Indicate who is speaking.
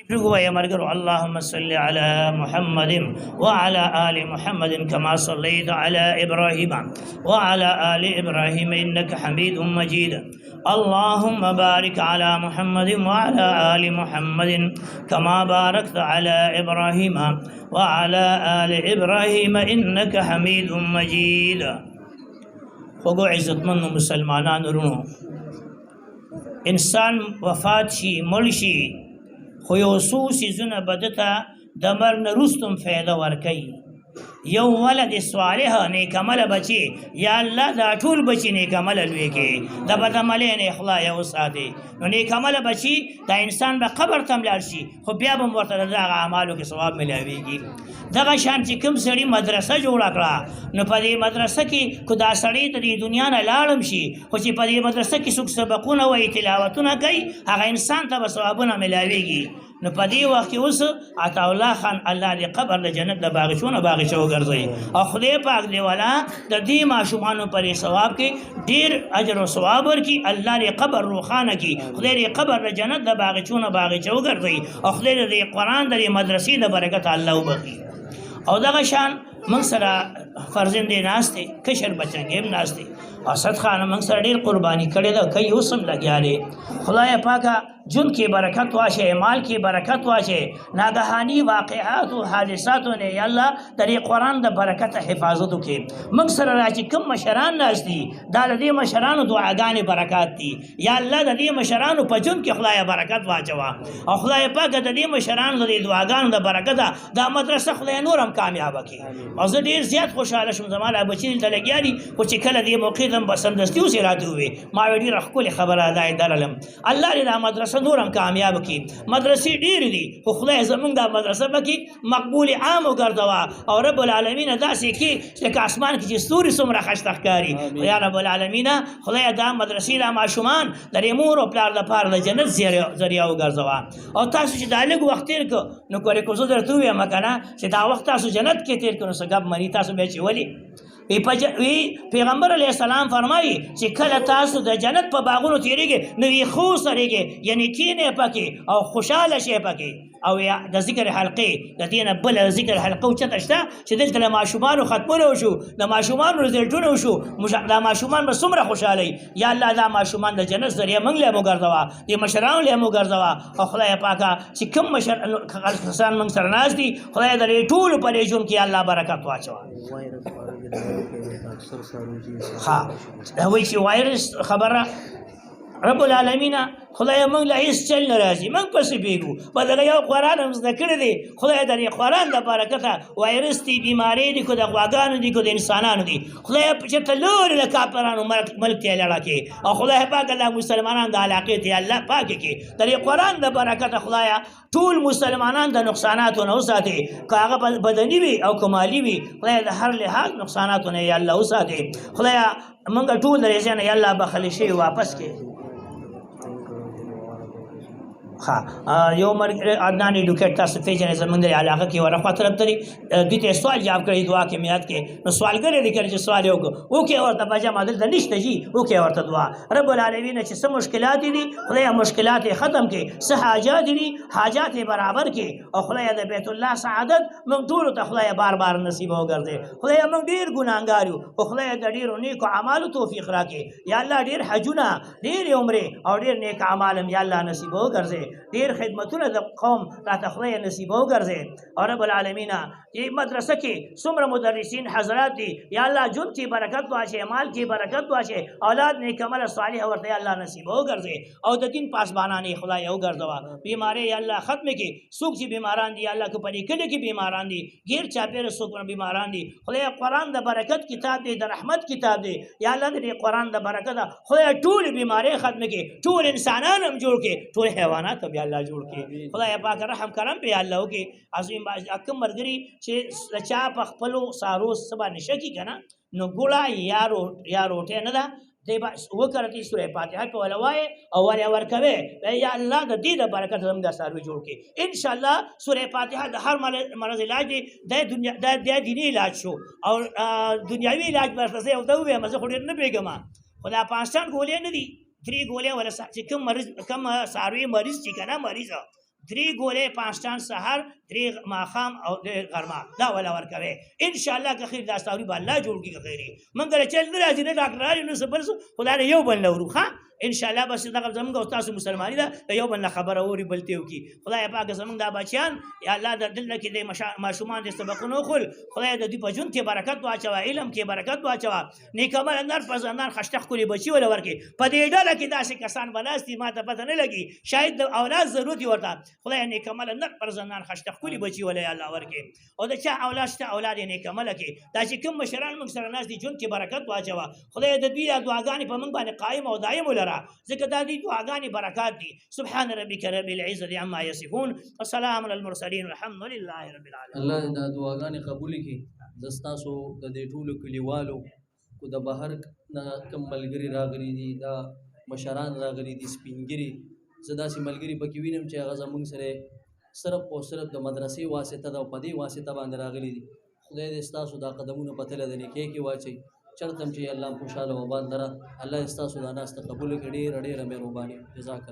Speaker 1: مرګرو اللهم صل على محمد وعلى آل محمد كما صليت على إبراهيم وعلى آل إبراهيم إنك حميد مجيد. اللهم بارك على محمد وعلى آل محمد كما باركت على إبراهيم وعلى آل إبراهيم إنك حميد مجيد. خوږو عزتمنو مسلمانانو وروڼو، انسان وفات شي، مړ شي، خو یو څو څیزونه به ده ته د مرګ نه وروسته هم فایده ورکوي. یو ولد صالح نیک عمله بچي، یا الله دا ټول بچي نیک عمله لوی کړي، د بدعملۍ نه یې خدای وساتي. نو نیک عمله بچي دا انسان به قبر ته هم لاړ شي، خو بیا به هم ورته د دغه اعمالو کې ثواب میلاویږي. دغه شان چې کوم سړي مدرسه جوړه کړه، نو په دې مدرسه کې که دا سړی د دې دنیا نه لاړم شي، خو چې په دې مدرسه کې څوک سبقونه وایي، تلاوتونه کوي، هغه انسان ته به ثوابونه میلاویږي. نو په دې وخت کې اوس عطاالله خان الله دې قبر د جنت د باغچو نه باغچه وګرځوي، او خدای پاک دې ولا د دې ماشومانو په دې ثواب کې ډېر اجر او ثواب ورکړي. الله دې قبر روښانه کړي، خدای دې قبر د جنت د باغچو نه باغچه وګرځوي، او خدای دې قرآن د دې مدرسې د برکت الله وبخښي. او دغه شان موږ سره فرزندې ناست دی، کشر بچنګې هم ناست دی. اسد خان موږ سره ډېر قرباني کړې ده، کوي اوس هم لګیا دی. خدای پاکه جون کې برکت واشه، مال کې برکت واشه، ناګهاني واقعات او حادثاتو نه یا الله د دې قرآن د برکت حفاظت وکړي. موږ سره را چې کوم مشران ناست دي، دا د دې مشرانو دعاګانې برکات دي. یا الله د دې مشرانو په ژوند کې خدای برکت واچوه، او خدای پاک د دې مشرانو د دې دعاګانو د برکته دا مدرسه خدای نور هم کامیابه کړي. او زه ډېر زیات خوشحاله شوم، زما لا بچي دلته لګیا دي، خو چې کله دې موقع ته هم به سمدستي اوس یې راته وویل، ما ویل ډېره ښکلې خبره ده، یې درلم. الله دې دا مدرسه نور هم کامیاب کړي. مدرسې ډېرې دي، خو خدای زمونږ دا مدرسه پکې مقبول عام وګرځوه، او رب العالمین داسې کړي چې لکه اسمان کې چې ستوري څومره ښایسته ښکاري. یا رب العالمین خدای دا مدرسې دا ماشومان د دې مور او پلار دپاره د جنت ذریعه وګرځوه. او تاسو چې دا لږ وخت تېر کړو، نو کورې کو زه درته ووایم که نه چې دا وخت تاسو جنت کې تېر کړو، نو څه ګپ مني تاسو بیا چې ولي. وی پیغمبر علیه السلام فرمایي چې کله تاسو د جنت په باغونو تېرېږئ، نو وی ښو سرېږئ، یعنې کښېنئ پکې او خوشحاله شئ پکې. او یا د ذکر حلقې د دې نه بله ذکر حلقه اوچته شته چې دلته له ماشومانو ختمونه وشو، د ماشومانو رزلټونه وشو، دا ماشومان به څومره خوشحاله وي. یا الله دا ماشومان د جنت ذریعه موږ له وګرځوه، دې مشرانو له وګرځوه. او خدای پاکه چې کوم مشر کسان موږ سره ناست دي، خدای د دې ټولو په دې ژوند کې الله برکت واچوه. ها وایي چې وایرس خبره رب العالمین خدای موږ له هیڅ چل نه راځي، موږ پسې پوهېږو، په دغه یو قرآن هم زده کړی دی. خدای د دې قرآن د برکته وایرس دی، بیمارۍ دي، که د غواګانو دي، که د انسانانو دي، خدای چېرته لرې له کافرانو ملک ته یې لړه کړي، او خدای پاک دا مسلمانان د علاقې ته الله پاکې کړي. د دې قرآن د برکته خدایه ټول مسلمانان د نقصاناتو نه وساتي، که هغه بدني وي او که مالي وي، خدای د هر لحاظ نقصاناتو نه یې الله وساتي. خدایه موږ ټول د دې ځای نه یا الله بخښل شوي واپس کړي. ښه، یو مرګ عدنان ایډوکیټ تاسو پېژنئ، زمونږ د علاقه کې ورخوا طرف ته دی، دوی ته یې سوال جواب کړی، دعا کې مې یاد کړي. نو سوالګر یې دی کړی چې سوال یې وکړو، وکړې ورته په جمع دلته نشته جي، وکړې ورته دعا. رب العالمین چې څه مشکلات دي، خدای مشکلات یې ختم کړي، څه حاجات دي، حاجات یې برابر کړي، او خدای د بیت الله سعادت موږ ټولو ته خدای بار بار نصیب وګرځي. خدای موږ ډېر ګناهګار یو، خو خدای د ډېرو نیکو اعمالو توفیق راکړي. یا الله ډېر حجونه، ډېرې عمرې او ډېر نیک اعمال هم یا الله نصیب وګرځي، ډېر خدمتونه د قوم راته خدای نصیب وګرځي. او رب العالمین دې مدرسه کې څومره مدرسین حضرات دي، یا الله ژوند کې برکت واچوي، مال کې برکت واچوي، اولاد نیک عمل صالح ورته یا الله نصیب وګرځي، او د دین پاسبانان یې خدای وګرځوه. بیمارۍ یا الله ختمې کړي، څوک چې بیماران دي یا الله که په دې کلي کې بیماران دي، غیر چاپېره څوک بیماران دي، خدای قرآن د برکت کتاب دی، د رحمت کتاب دی، یا الله د دې قرآن د برکت خدای ټولې بیمارۍ ختمې کړي، ټول انسانان هم جوړ کړي، ټول حیوانات هم یا الله جوړ کړي. خدای پاک رحم کرم پرې الله وکړي. عظیم کوم ملګري چې د چا په خپلو سارو څه باندې شکي که نه، نو ګوړه یا روټۍ نه ده، دی به وکړه چې سورې فاتحه په ولا وایې او ولې ورکوې، وایي یا الله د دې د برکت زموږ دا څاروي جوړ کړي. انشاءالله سورې فاتحه د هر مرض علاج دی، د دیني علاج شو او دنیاوي علاج به ورته زه یو ته ووایم، زه خو ډېر نه پوهېږم، خو دا پاکستان ګولۍ نه دي، درې ګولۍ ولا چې کوم مرض، کوم څاروی مریض چې که نه مریض درې ګولې پانسټان سهار، درې ماښام او درې غرمه، دا ولا ورکوي ان شاء الله. که خیر دا ستوري به الله جوړ کړي. که خیر مونږ له چل نه راځي، نه ډاکټران یو، نه څه بل څه، خو دا یو بل لورو. ښه، ان شاء الله. بس دغه زمونږ او تاسو مسلماني ده، د یو بل نه خبره اوري بل ته وکړي. خدای پاک زمونږ دا بچیان، یا الله، د دلته کې د ماشومان د سبقونو وخول، خدای د دوی په ژوند کې برکت واچوه، علم کې برکت واچوه، نیک عمل نر په زنان خشته ښکلي بچي وله ورکړي. په دې ډله کې داسې کسان به ناست دي، ما ته پته نه لګي، شاید د اولاد ضرورت وي ورته. خدای نیک عمل نر پر زنان خشته ښکلي بچي وله یا الله ورکړي، او د چا اولاد شته، اولاد یې نیک عمله کړي. دا چې کوم مشران موږ سره ناست دي، ژوند کې برکت واچوه. خدای د دوی دا دعاګانې په موږ باندې قایم او دایم ولره، ځکه دا دوی دعاګانې برکات دي. سبحان ربک رب العزة عما يصفون وسلام على المرسلين والحمد لله رب العالمين.
Speaker 2: الله دې دا دعاګانې قبولې کړي. زه ستاسو د دې ټولو کلیوالو کو د بهر نه کوم ملګري راغلي دي، دا مشران راغلي دي، سپین ږیري، زه داسې ملګري پکې وینم چې هغه زمونږ سره صرف او صرف د مدرسې واسطه ده او په دې واسطه باندې راغلي دي. خدای دې ستاسو دا قدمونه په تله د نیکۍ کې واچوي. چرته هم چې الله خوشحاله او آباد لره. الله دې ستاسو دا ناسته قبوله کړي. ډېره ډېره مهرباني، جزاک الله.